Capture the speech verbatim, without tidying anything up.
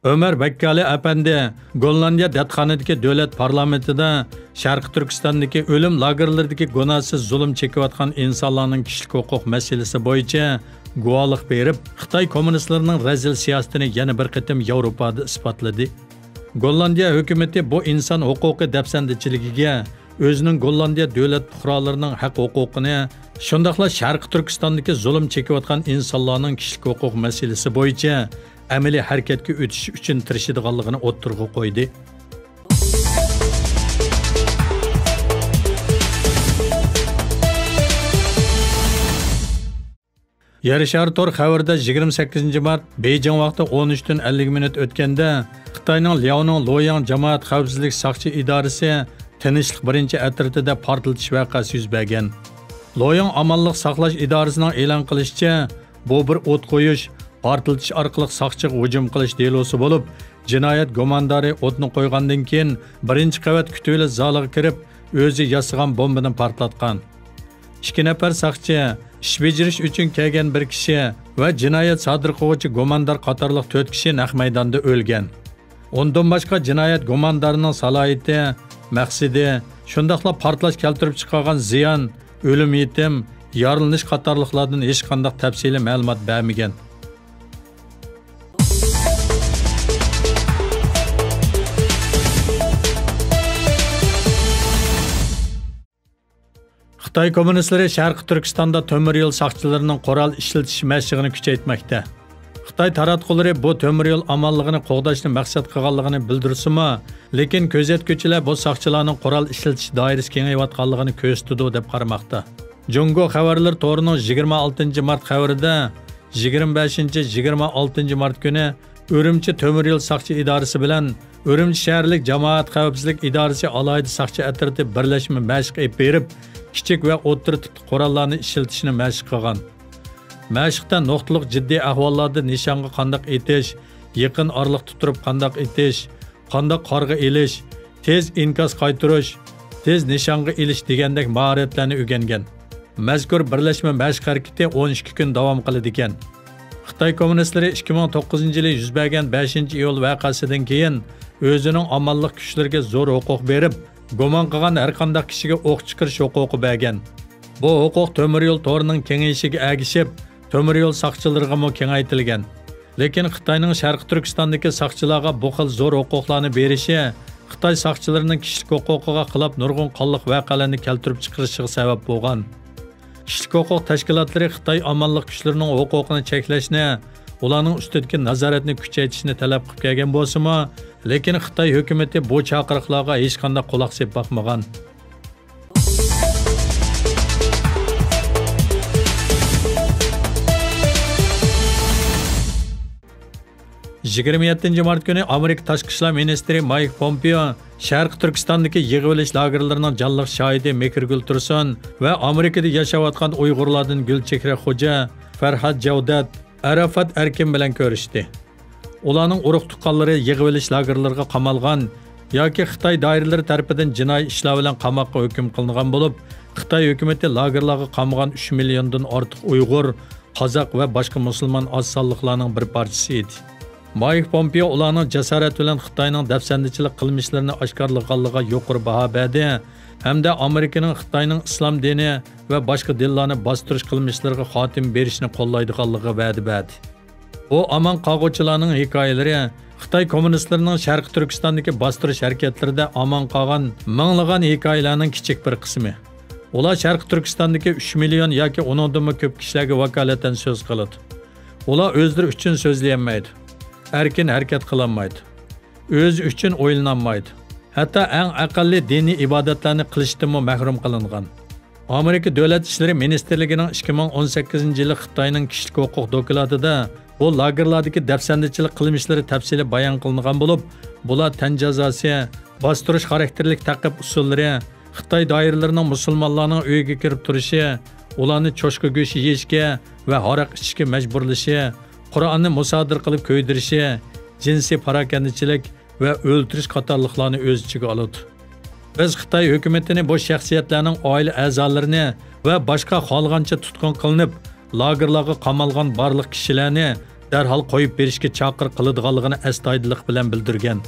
ئۆمەر بەككالى ئەپەندى گوللاندىيە دەتخانىدىكى دۆلەت پارلامېنتىدا شەرقىي تۈركىستاندىكى ئۆلۈم لاگېرلىرىدىكى گۇناھسىز زۇلۇم چېكىۋاتقان ئىنسانلارنىڭ كىشىلىك ھوقۇق مەسىلىسى بويىچە گۇۋاھلىق بېرىپ، خىتاي كوممۇنىستلىرىنىڭ رەزىل سىياسىتىنى يەنە بىر قېتىم ياۋروپادا ئىسپاتلىدى. گوللاندىيە ھۆكۈمىتى بۇ ئىنسان ھوقۇقى دەپسەندىچىلىكىگە ئۆزىنىڭ گوللاندىيە دۆلەت پۇقرالىرىنىڭ ھەق ھوقۇقىنى، شۇنداقلا شەرقىي تۈركىستاندىكى زۇلۇم چېكىۋاتقان ئىنسانلارنىڭ كىشىلىك ھوقۇق مەسىلىسى بويىچە ئەمەلىي ھەرىكەتكە ئۆتۈش ئۈچۈن تىرىشىدىغانلىقىنى ئوتتۇرىغا قويدى. يەر شارى تور خەۋىرىدە يىگىرمە سەككىزىنچى مارت بېيجىڭ ۋاقتى ئون ئۈچتىن ئەللىك مىنۇت ئۆتكەندە، خىتاينىڭ لياۋنىڭ لوياڭ جامائەت خەۋپسىزلىك ساقچى ئىدارىسى تىنچلىق بىرىنچى ئەترىتىدە پارتلىتىش ۋەقەسى يۈز بەرگەن. لوياڭ ئامانلىق ساقلاش ئىدارىسىنىڭ ئېلان قىلىشىچە، بۇ بىر ئوت قويۇش، پارتلىتىش ئارقىلىق ساقچىغا ھۇجۇم قىلىش دېلوسى بولۇپ، جىنايەت گۇماندارى ئوتنى قويغاندىن كېيىن، بىرىنچى قەۋەت كۈتۈۋېلىش زالىغا كىرىپ، ئۆزى ياسىغان بومبىنى پارتلاتقان. ئىككى نەپەر ساقچى، ئىش بېجىرىش ئۈچۈن كەلگەن بىر كىشى ۋە جىنايەت سادىر قىلغۇچى گۇماندار قاتارلىق تۆت كىشى نەق مەيداندا ئۆلگەن. ئۇندىن باشقا جىنايەت گۇماندارىنىڭ سالاھىيىتى، مەقسىتى، شۇنداقلا پارتلاش كەلتۈرۈپ چىقارغان زىيان، ئۆلۈم-يېتىم، يارىلىنىش قاتارلىقلاردىن ھېچقانداق تەپسىلىي مەلۇمات بەرمىگەن. خىتاي كوممۇنىستلىرى شەرقىي تۈركىستاندا تۆمۈر يول ساقچىلىرىنىڭ قورال ئىشلىتىش مەشىقىنى كۈچەيتمەكتە. خىتاي تاراتقۇلىرى بۇ تۆمۈر يول ئامانلىقىنى قوغداشنى مەقسەت قىلغانلىقىنى بىلدۈرسىمۇ، لېكىن كۆزەتكۈچىلەر بۇ ساقچىلارنىڭ قورال ئىشلىتىش دائىرىسى كېڭىيىۋاتقانلىقىنى كۆرسىتىدۇ، دەپ قارىماقتا. جۇڭگو خەۋەرلىرى تورىنىڭ يىگىرمە ئالتىنچى مارت خەۋىرىدە، يىگىرمە بەشىنچى، يىگىرمە ئالتىنچى مارت كۈنى ئۈرۈمچى تۆمۈر يول ساقچى ئىدارىسى بىلەن ئۈرۈمچى شەھەرلىك جامائەت خەۋپسىزلىك ئىدارىسى ئالاھىدە ساقچى ئەترىتى بىرلەشمە مەشىق ئېلىپ بېرىپ، كىچىك ۋە ئوتتۇرا تىپلىق قوراللارنى ئىشلىتىشنى مەشىق قىلغان. مەشىقتە نۇقتىلىق جىددىي ئەھۋاللاردا نىشانغا قانداق ئېتىش، يېقىن ئارىلىقتا تۇرۇپ قانداق ئېتىش، قانداق قارغا ئېلىش، تېز ئىنكاس قايتۇرۇش، تېز نىشانغا ئېلىش دېگەندەك ماھارەتلەرنى ئۆگەنگەن. مەزكۇر بىرلەشمە مەشىق ھەرىكىتى ئون ئىككى كۈن داۋام قىلىدىكەن. خىتاي كوممۇنىستلىرى ئىككى مىڭ توققۇزىنچى يىلى يۈز بەرگەن بەشىنچى ئىيۇل ۋەقەسىدىن كېيىن ئۆزىنىڭ ئامانلىق كۈچلىرىگە زور ھوقۇق بېرىپ، گۇمان قىلغان ھەرقانداق كىشىگە ئوق چىقىرىش ھوقۇقى بەرگەن. بۇ ھوقۇق تۆمۈر يول تورىنىڭ كېڭىيىشىگە ئەگىشىپ، تۆمۈر يول ساقچىلىرىغىمۇ كېڭەيتىلگەن. لېكىن خىتاينىڭ شەرقىي تۈركىستاندىكى ساقچىلارغا بۇ خىل زور ھوقۇقلارنى بېرىشى خىتاي ساقچىلىرىنىڭ كىشىلىك ھوقۇقىغا خىلاپ نۇرغۇن قانلىق ۋەقەلەرنى كەلتۈرۈپ چىقىرىشىغا سەۋەب بولغان. كىشىلىك ھوقۇق تەشكىلاتلىرى خىتاي ئامانلىق كۈچلىرىنىڭ ھوقۇقىنى چەكلەشنى، ئۇلارنىڭ ئۈستىدىكى نازارەتنى كۈچەيتىشنى تەلەپ قىلىپ كەلگەن بولسىمۇ، لېكىن خىتاي ھۆكۈمىتى بۇ چاقىرىقلارغا ھېچقانداق قۇلاق سېلىپ باقمىغان. يىگىرمە يەتتىنچى مارت كۈنى ئامېرىكا تاشقى ئىشلار مىنىستىرى مايك پومپېئو شەرقىي تۈركىستاندىكى يىغىۋېلىش لاگېرلىرىنىڭ جانلىق شاھىدى مېھرىگۈل تۇرسۇن ۋە ئامېرىكىدا ياشاۋاتقان ئۇيغۇرلاردىن گۈلچېھرە خوجا، فەرھاد جەۋدەت، ئەراپات ئەركىن بىلەن كۆرۈشتى. ئۇلارنىڭ ئۇرۇق-تۇغقانلىرى يىغىۋېلىش لاگېرلىرىغا قامالغان ياكى خىتاي دائىرىلىرى تەرىپىدىن جىنايى ئىشلار بىلەن قاماققا ھۆكۈم قىلىنغان بولۇپ، خىتاي ھۆكۈمىتى لاگېرلارغا قامىغان ئۈچ مىليوندىن ئارتۇق ئۇيغۇر، قازاق ۋە باشقا مۇسۇلمان ئاز سانلىقلارنىڭ بىر پارچىسى ئىدى. مايك پومپېئو ئۇلارنىڭ جاسارەت بىلەن خىتاينىڭ دەپسەندىچىلىك قىلمىشلىرىنى ئاشكارىلىغانلىقىغا يۇقىرى باھا بەردى ھەمدە ئامېرىكىنىڭ خىتاينىڭ ئىسلام دىنى ۋە باشقا دىنلارنى باستۇرۇش قىلمىشلىرىغا خاتىمە بېرىشنى قوللايدىغانلىقىغا ۋەدە بەردى. بۇ ئامان قالغۇچىلارنىڭ ھېكايىلىرى خىتاي كوممۇنىستلىرىنىڭ شەرقىي تۈركىستاندىكى باستۇرۇش ھەرىكەتلىرىدە ئامان قالغان مىڭلىغان ھېكايىلەرنىڭ كىچىك بىر قىسمى. ئۇلار شەرقىي تۈركىستاندىكى ئۈچ مىليون ياكى ئۇنىڭدىنمۇ كۆپ كىشىلەرگە ۋاكالىتەن سۆز قىلىدۇ. ئۇلار ئۆزلىرى ئۈچۈن سۆزلىيەلمەيدۇ، ئەركىن ھەرىكەت قىلالمايدۇ، ئۆزى ئۈچۈن ئويلىنالمايدۇ، ھەتتا ئەڭ ئەقەللىي دىنىي ئىبادەتلەرنى قىلىشتىنمۇ مەھرۇم قىلىنغان. ئامېرىكا دۆلەت ئىشلىرى مىنىستىرلىكىنىڭ ئىككى مىڭ ئون سەككىزىنچى يىلى خىتاينىڭ كىشىلىك ھوقۇق دوكلاتىدا بۇ لاگېرلاردىكى دەپسەندىچىلىك قىلمىشلىرى تەپسىلىي بايان قىلىنغان بولۇپ، بۇلار تەن جازاسى، باستۇرۇش خاراكتېرلىك تەقىب ئۇسۇللىرى، خىتاي دائىرىلىرىنىڭ مۇسۇلمانلارنىڭ ئۆيىگە كىرىپ تۇرۇشى، ئۇلارنى چوشقا گۆشى يېيىشكە ۋە ھاراق ئىچىشكە مەجبۇرلىشى، قۇرئاننى مۇسادىرە قىلىپ كۆيدۈرۈشى، جىنسىي پاراكەندىچىلىك، ۋە ئۆلتۈرۈش قاتارلىقلارنى ئۆز ئىچىگە ئالىدۇ. بىز خىتاي ھۆكۈمىتىنى بۇ شەخسىيەتلەرنىڭ ئائىلە ئەزالىرىنى ۋە باشقا خالىغانچە تۇتقۇن قىلىنىپ، لاگېرلارغا قامالغان بارلىق كىشىلەرنى دەرھال قويۇپ بېرىشكە چاقىرىق قىلىدىغانلىقىنى ئەستايىدىللىق بىلەن بىلدۈرگەن.